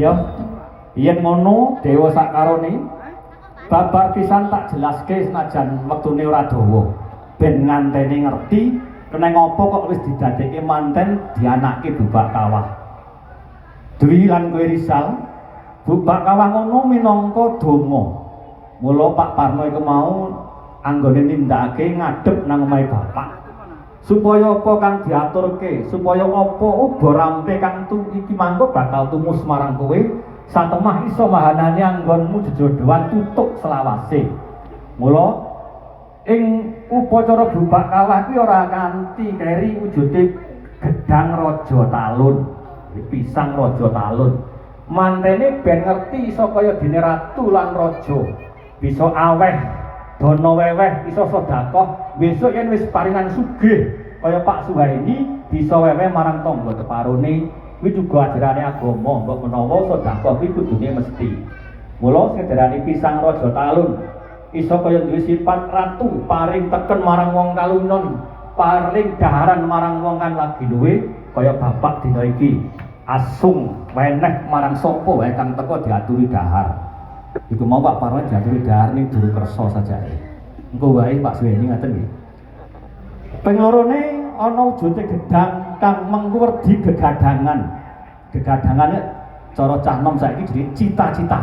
Iya. Yen ngono dewa sakarone babar pisan tak jelaske senajan wektune ora dawa. Ben nganteni ngerti kena ngopo kok wis didadekke manten dianake bubak kawah. Dwi lan kowe Rizal, bubak kawah ngono minangka donga. Mula Pak Parno iku mau anggone nindakake ngadep nang omahe bapak. Supaya apa kang diaturke, supaya apa uba rampe kang tu iki mangko bakal tumus marang kowe, satemah iso mahanane anggonmu jejodohan tutuk selawase. Mula ing upacara bubak kawah kuwi ora kanthi keri wujude gedang raja talun, pisang raja talun. Mantene ben ngerti iso kaya dene ratu lan raja, bisa aweh dana weweh, iso sedekah, besok yen wis paringan sugih kaya Pak Suhaini bisa weweh marang tangga teparone. Kuwi juga ajarane agama, mbok menawa sedekah kuwi kudune mesti. Mula sing diarani pisang raja talun iso kaya duwe sifat ratu, paring teken marang wong kalunon, paring daharan marang wong kang lagi luwe kaya bapak dina iki. Asung weneh marang sapa wae kang teka diaturi dahar. Iku mau Pak Parno diaturi dahar ning Duru Kersa sajake. Engko wae Pak Suweni ngaten nggih. Ping lorone ana wujude gedang kang mengkuwerdi gegadangan. Gegadangane cara cah nom saiki jadi cita-cita.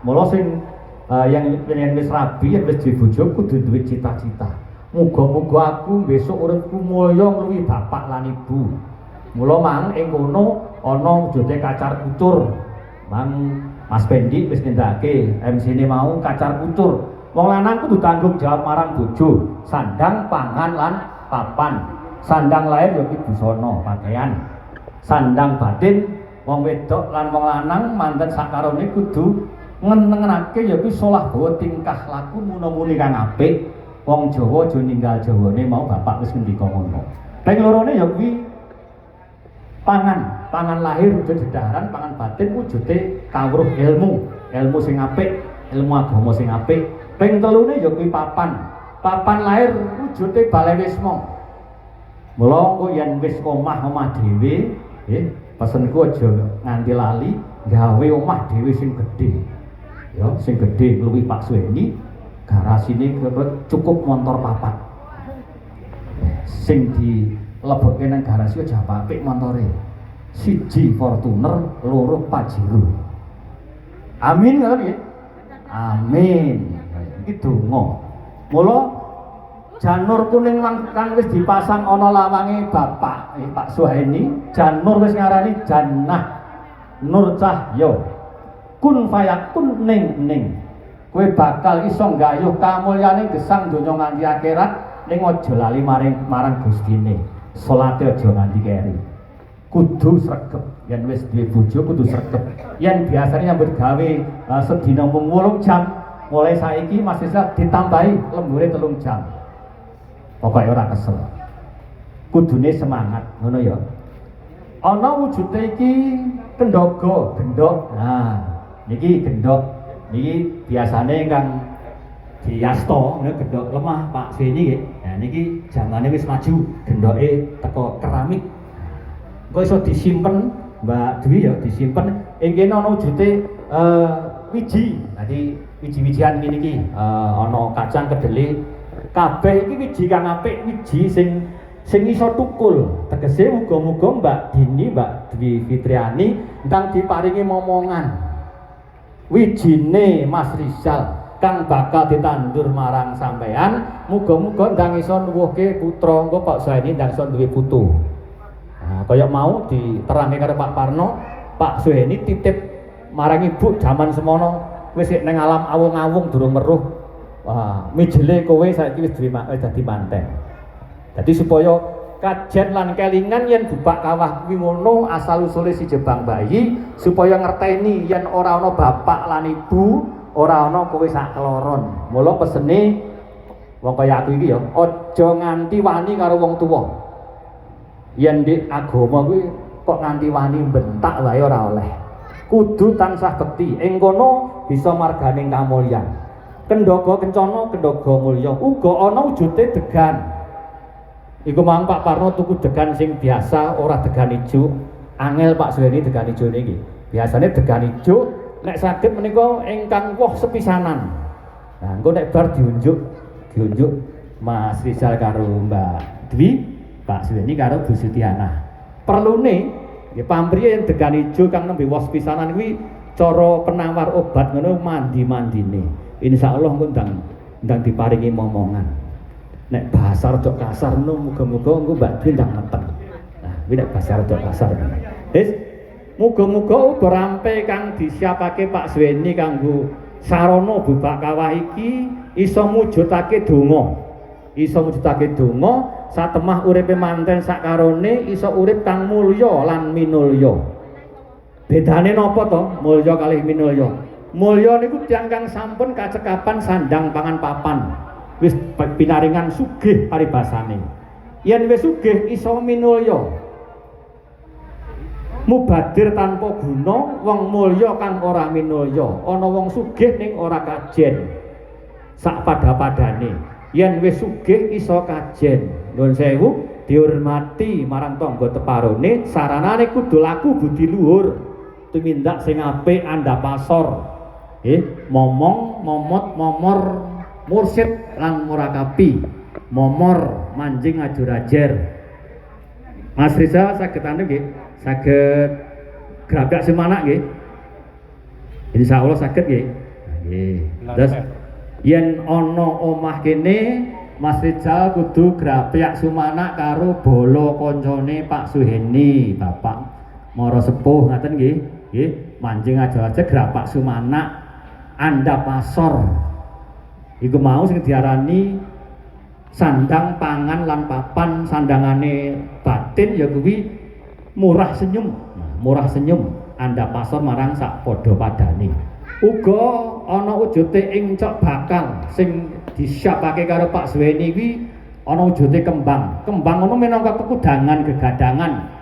Mula sing yang yen wis rabi, yen wis duwe bojo kudu duwe cita-cita. Muga-muga aku besok uripku mulya ngluwihi bapak lan ibu. Mula mang ing kono ana wujude kacar kucur. Mang Mas Pendi wis nindakake MC-ne mau kacar kucur. Wong lanang kudu tanggung jawab marang bojo, sandang, pangan lan papan. Sandang lahir ya kuwi busana, pakaian. Sandang batin wong wedok lan wong lanang manten sakarone kudu ngenengenake ya kuwi solah bawa tingkah laku muna-muni kang apik. Wong Jawa aja ninggal Jawane, mau bapak wis ngendika ngono. Ping lorone ya kuwi pangan, pangan lahir wujud dedaharan, pangan batin wujude kawruh ilmu, ilmu sing apik, ilmu agama sing apik. Ping telune ya kuwi papan. Papan lahir wujude balai wisma. Mula engko yen wis omah-omah dhewe, nggih, pesenku aja nganti lali gawe omah dhewe sing gedhe. Ya, sing gedhe ngluwihi Pak Suweni, garasine cukup motor papat. Sing dilebokke nang garasi aja apik montore. Siji Fortuner, loro Pajero. Amin ngoten nggih. Amin. Iki donga. Mula janur kuning kang wis dipasang ana lawange bapak, Pak Suhaini, janur wis ngarani jannah nur cahya. Kun fayakun ning ning. Kowe bakal iso nggayuh kamulyane gesang donya nganti akhirat, ning aja lali maring marang Gustine. Salate aja nganti keri. Kudu sregep. Yen wis duwe bojo kudu sregep. Yen biasane nyambut gawe sedina mung 8 jam, mulai saiki Mas Rizal ditambahi lembure 3 jam. Pokoke ora kesel. Kudune semangat, ngono ya. Ana wujude iki kendaga, gendhok. Nah, niki gendhok. Niki biasane kang diasta ngene gendhok lemah Pak Seni nggih. Nah niki zamane wis maju, gendhoke teko keramik. Engko iso disimpen Mbak Dwi ya, disimpen ing kene ana wujude wiji. Dadi wiji-wijian ngene iki, ana kacang kedele. Kabeh iki wiji kang apik, wiji sing sing iso tukul. Tegese muga-muga Mbak Dini, Mbak Dwi Fitriani ndang diparingi momongan. Wijine Mas Rizal kang bakal ditandur marang sampean, muga-muga ndang iso nuwuhke putra, engko Pak Suhaini ndang iso duwe putu. Nah, kaya mau diterangke karo Pak Parno, Pak Suhaini titip marang ibu jaman semono wis sik ning alam awung-awung durung weruh. Wah, mijile kowe saiki wis duwe wis dadi manten. Dadi supaya kajen lan kelingan yen bubak kawah kuwi ngono asal usule si Jebang bayi, supaya ngerteni yen ora ana bapak lan ibu, ora ana kowe sak keloron. Mula pesene wong kaya aku iki ya, aja nganti wani karo wong tuwa. Yen di agama kuwi kok nganti wani bentak wae ora oleh. Kudu tansah bekti. Ing kono bisa marganing kamulyan. Kendaga kencana, kendaga mulya. Uga ana wujude degan. Iku mang Pak Parno tuku degan sing biasa, ora degan ijo. Angel Pak Suheni degan ijo niki. Biasane degan ijo nek saged menika ingkang woh sepisanan. Nah, engko nek bar diunjuk, diunjuk Mas Rizal karo Mbak Dwi, Pak Suweni karo Bu Sutiana. Perlune nggih pamriye yen degan ijo kang nembe woh sepisanan kuwi cara penawar obat ngono mandi-mandine. Insyaallah engko ndang diparingi momongan. Nek bahasa rada kasar ngono muga-muga engko Mbak Dwi ndang meteng. Nah, kuwi nek bahasa rada kasar. Wis, muga-muga uga rampe kang disiapake Pak Suweni kanggo sarana bubak kawah iki iso mujudake donga. Iso mujudake donga satemah uripe manten sakarone iso urip kang mulya lan minulya. Bedane napa to mulya kalih minulya? Mulya niku tiyang kang sampun kacekapan sandang pangan papan. Wis pinaringan sugih paribasane. Yen wis sugih iso minulya. Mubadir tanpa guna, wong mulya kang ora minulya. Ana wong sugih ning ora kajen. Sak pada-padane. Yen wis sugih iso kajen. Nuwun sewu, dihormati marang tangga teparone, saranane kudu laku budi luhur. Tumindak sing apik andhap asor. Nggih, momong, momot, momor, mursid lan murakabi. Momor manjing ajur-ajer. Mas Rizal saged anu nggih, saged grabyak semanak nggih. Insyaallah saged nggih. Nggih. Terus yen ana omah kene Mas Rizal kudu grapyak sumanak karo bala kancane Pak Suheni, Bapak Mara Sepuh ngaten nggih. Nggih, manjing aja-aja grapak sumanak andhap asor. Iku mau sing diarani sandang pangan lan papan, sandangane batin ya kuwi murah senyum. Nah, murah senyum andhap asor marang sak padha padane. Uga ana wujute ing cok bakal sing disiapake karo Pak Suweni kuwi ana wujute kembang. Kembang ngono minangka kekudangan gegadangan.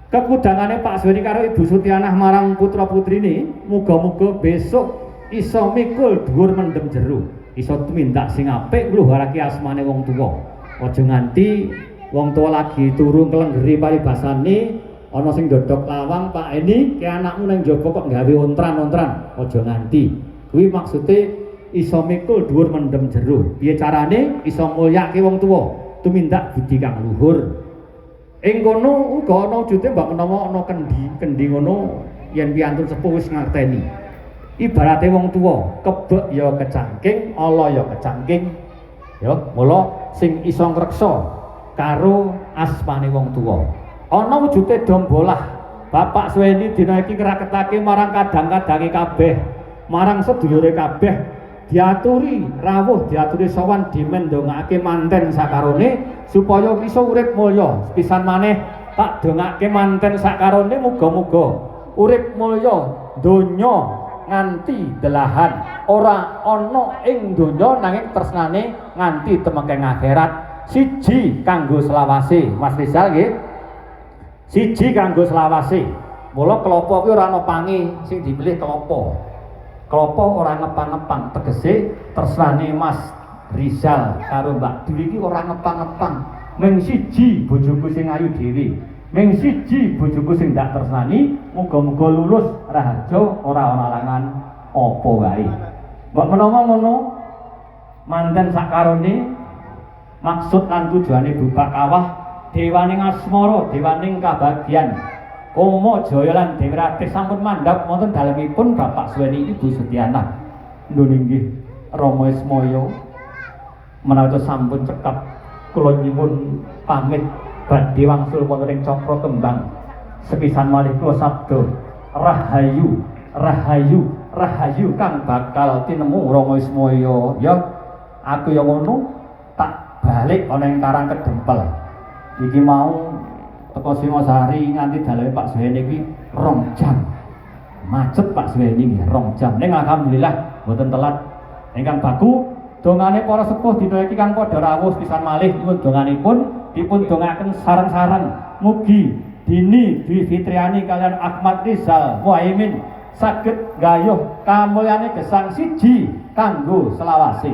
Kekudangane Pak Suweni karo Ibu Sutianah marang putra-putrine muga-muga besok iso mikul dhuwur mendem jero, iso tumindak sing apik ngluhurake asmane wong tuwa. Aja nganti wong tuwa lagi turu nglenggeri paribasane ana sing ndodok lawang, Pak Eni, ke anakmu nang njaba kok gawe ontran-ontran. Aja nganti. Kuwi maksude iso mikul dhuwur mendem jero. Piye carane iso mulyake wong tuwa? Tumindak budi kang luhur. Ing kono uga ana wujude mbak menawa ana kendi, kendi ngono yen piyantun sepuh wis ngerteni. Ibarate wong tuwa, kebek ya kecangking, ala ya kecangking. Ya, mula sing iso ngreksa karo asmane wong tuwa. Ana wujude dombolah. Bapak Suweni dina iki ngraketake marang kadang-kadange kabeh, marang sedulure kabeh, diaturi rawuh, diaturi sowan dimendongake manten sakarone supaya iso urip mulya. Pisan maneh tak dongake manten sakarone muga-muga urip mulya donya nganti delahan, ora ana ing donya nanging tresnane nganti temekeng akhirat. Siji kanggo selawase, Mas Rizal nggih. Siji kanggo selawase. Mula klopo kuwi ora ana pange, sing dipilih klopo. Klopo ora ngepang-ngepang, tegese tresnane Mas Rizal karo Mbak Dwi iki ora ngepang-ngepang. Ming siji bojoku sing ayu dhewe. Ming siji bojoku sing ndak tresnani, muga-muga lulus raharja ora ana alangan apa wae. Mbok menawa ngono manten sakarone maksud lan tujuane bubak kawah dewaning asmara, dewaning kabagyan Koma Jaya lan Dewi Ratih sampun mandhap wonten dalemipun Bapak Suweni Ibu Sutiana. Nun inggih Rama Ismaya, menawi sampun cekap kula nyuwun pamit badhe wangsul wonten ing Cakra Kembang. Sepisan malih kula sabda rahayu, rahayu, rahayu kang bakal tinemu Rama Ismaya. Ya, aku ya ngono tak balik ana ing Karang Kedempel. Iki mau teko Singosari nganti daleme Pak Suweni iki 2 jam. Macet Pak Suweni nggih 2 jam. Ning alhamdulillah mboten telat. Ingkang baku dongane para sepuh dina iki kang padha rawuh pisan malih nyuwun donganipun dipun dongaaken sareng-sareng mugi Dini Dwi Fitriani kalian Ahmad Rizal Muhaimin saged gayuh kamulyane gesang siji kanggo selawase.